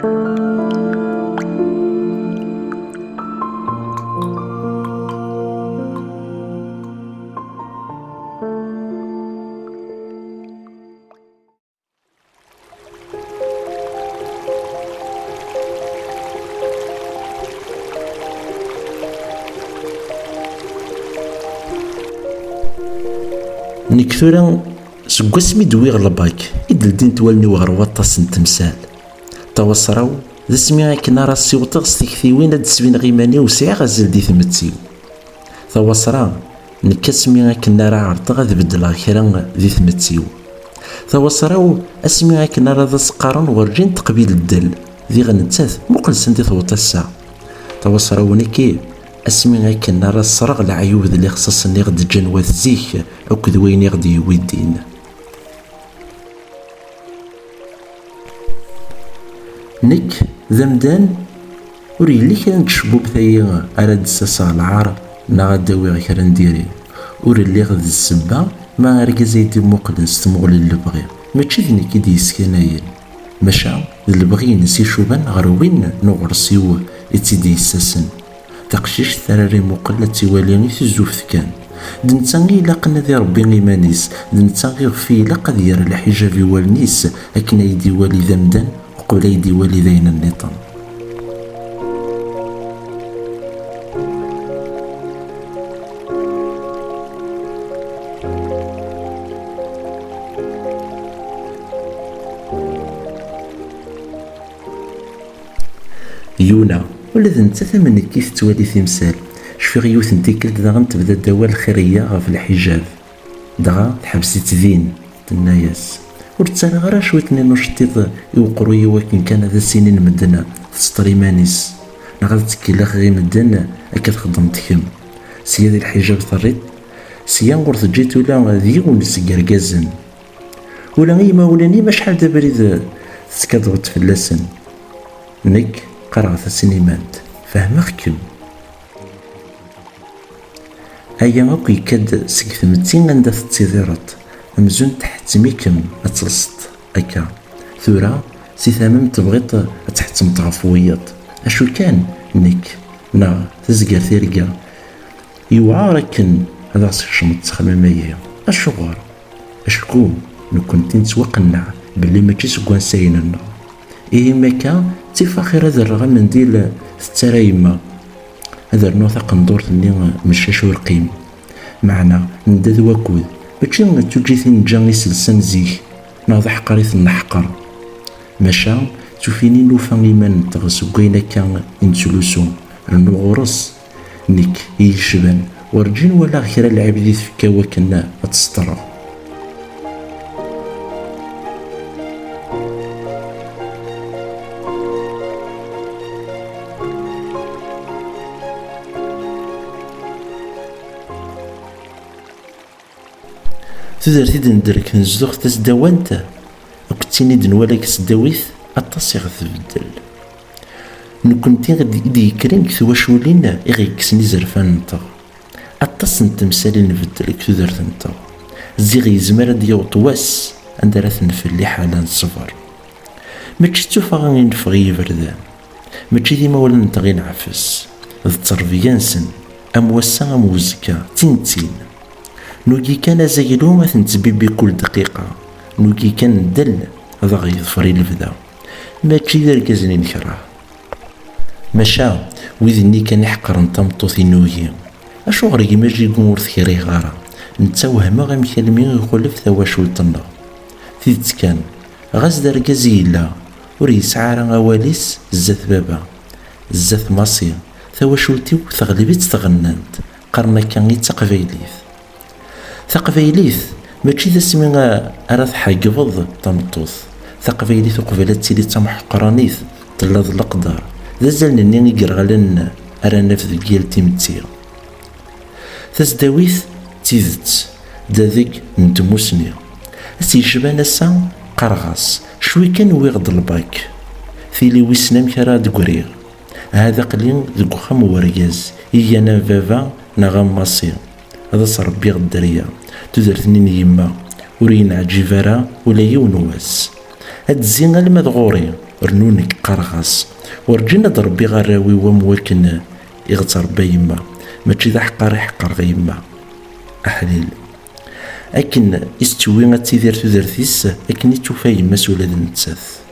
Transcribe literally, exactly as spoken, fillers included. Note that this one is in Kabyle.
Nekk tura, seg wasmi d-wwiɣ lbak i d-ldint wallen-iw ɣer waṭas n temsal. Tawaṣra-w, d asmi akken ara ssiwṭeɣ s tiktiwin ad d-sbineɣ iman-iw sɛiɣ azal di tmetti-w. Tawaṣra, nekk asmi akken ara ɛerḍeɣ ad beddleɣ kra di tmetti-w. Tawaṣra-w, asmi akken ara d as-qqaren werǧin teqbil ddel, diɣ nettat, muqel sanda i tewweḍ ass-a. Tawaṣra-w nekki, asmi akken ara ssreɣ leɛyub d lixṣaṣ-nni i ɣ-d-ǧǧan wat zik akked wayen i ɣ-d-yewwi ddin. Nekk, d amdan, ur yelli kra n tcebbubt-ayi ara d-ssaseɣ lɛar neɣ ad d-awiɣ kra n diri. Ur lliɣ d ssebba ma argaz ay d-imuqlen s tmuɣli n lebɣi, mačči d nekk i d-yeskanayen, maca d lebɣi-ines icuban ɣer win n uɣersiw i tt-id-yessasen. Taqcict ara imuqel ad tt-iwali i tuzzuft kan. D netta i ilaqen ad irebbi iman-is, d netta iɣef i ilaq ad yerr lḥijab i wallen-is akken ay d-iwali d amdan uqbel ay d-iwali d ayen nniḍen. Yuna, ula d nettat am nekk i tettwali timsal. Cfiɣ yiwet n tikkelt daɣen tebda-d awal Xiriyya ɣef lḥijab. Dɣa teḥbes-itt din, tenna-yas: "Ur ttarraɣ ara cwiṭ-nni n uceṭṭiḍ i uqerruy-iw akken kan ad as-inin medden tettseṭṭer iman-is, neɣ ad ttkellaxeɣ i medden akka txeddmeḍ kemm. Sya di lḥijab terriḍ, sya ur teǧǧiḍ ula d yiwen seg yergazen. Ula i yimawlan-im acḥal d abrid teskaddbeḍ fell-asen. Nekk qqareɣ tasinimant, fehmeɣ-kem." Aya akk yekka-d seg tmetti anda tettidireḍ, amzun tḥettem-ikem ad telseḍ akka. Tura, si tama-m tebɣiḍ ad tḥettmeḍ ɣef wiyaḍ. Acu kan, nekk, neɣ tazger tirga, yewɛer akken ad aɣ-skecmeḍ s axemmem-agi. Acuɣer? Acku nekkenti nettwaqenneɛ belli mačči seg wansayen-nneɣ. Ihi ma akka, ttif axir ad rreɣ amendil tettara yemma, ad rnuɣ taqendurt-nni meccac urqim. Meɛna, nedda d wakud, mačči d tuǧǧit i neǧǧa iselsan zik, neɣ d aḥeqqer i ten-neḥqer. Maca, d tufini nufa iman-nteɣ seg wayen akka i nettlusu, rnu ɣur-s. Nekk i yecban, werǧin walaɣ kra lɛib di tfekka wakken ad tt-seṭreɣ. Tudert i d-nedder deg tnezduɣt tasdawant, akked tin i d-nwala deg tesdawit, aṭas i ɣ-tbeddel. Nekkenti i d-, i d-yekkren deg twaculin i ɣ-yekksen izerfan-nteɣ. Aṭas n temsal i nbeddel deg tudert-nteɣ. Ziɣ yezmer ad d-yaweḍ wass anda ara tenfel liḥala n ṣṣber. Mačči d tuffɣa i neffeɣ i yiberdan. Mačči d imawlan-nteɣ i neɛfes. D ttṛebga-nsen, am wass-a am uzekka, d tin d tin. Nugi kan azaglu ad t-nettbibbi kul dqiqa. Nugi kan ddel ad aɣ-yeḍfer i lebda. Mačči d irgazen i nekreh. Maca, wid-nni kan iḥeqren tameṭṭut i nugi. Acuɣer gma Jigu ur t-kriheɣ ara? Netta wehmeɣ amek almi ixulef tawacult-nneɣ. Tidet kan, ɣas d argaz i yella, ur yesɛi ara awal-is zdat baba, zdat Massi. Tawacult-iw teɣleb-itt tɣennant, qqaren akka i d taqbaylit. Taqbaylit mačči d asmi ara tḥeggbeḍ tameṭṭut. Taqbaylit uqbel ad tili d tameḥqranit, tella d leqder, d azal-nni i yerɣalen ara naf deg yal timetti. Tasdawit d tidet, d adeg n tmusni. Ass yecban ass-a, qqareɣ-as, cwi kan wwiɣ-d lbak. Tili wissen amek ara d-griɣ. Ahat aql-i deg uxxam n urgaz, igan am baba neɣ am Massi. Ad as-rebbiɣ dderya, tudert-nni n yemma, ur yi-neɛǧib ara ula yiwen wass. Ad d-tezzi alma d ɣur-i, Rnu nekk qqareɣ-as: "Werǧin ad ṛebbiɣ arraw-iw am wakken i ɣ-ttṛebba yemma. Mačči d aḥeqqar i ḥeqqreɣ yemma." Aḥlil. Akken i s-tewwi ad tidir tudert-is, akken i tufa yemma-s ula d nettat.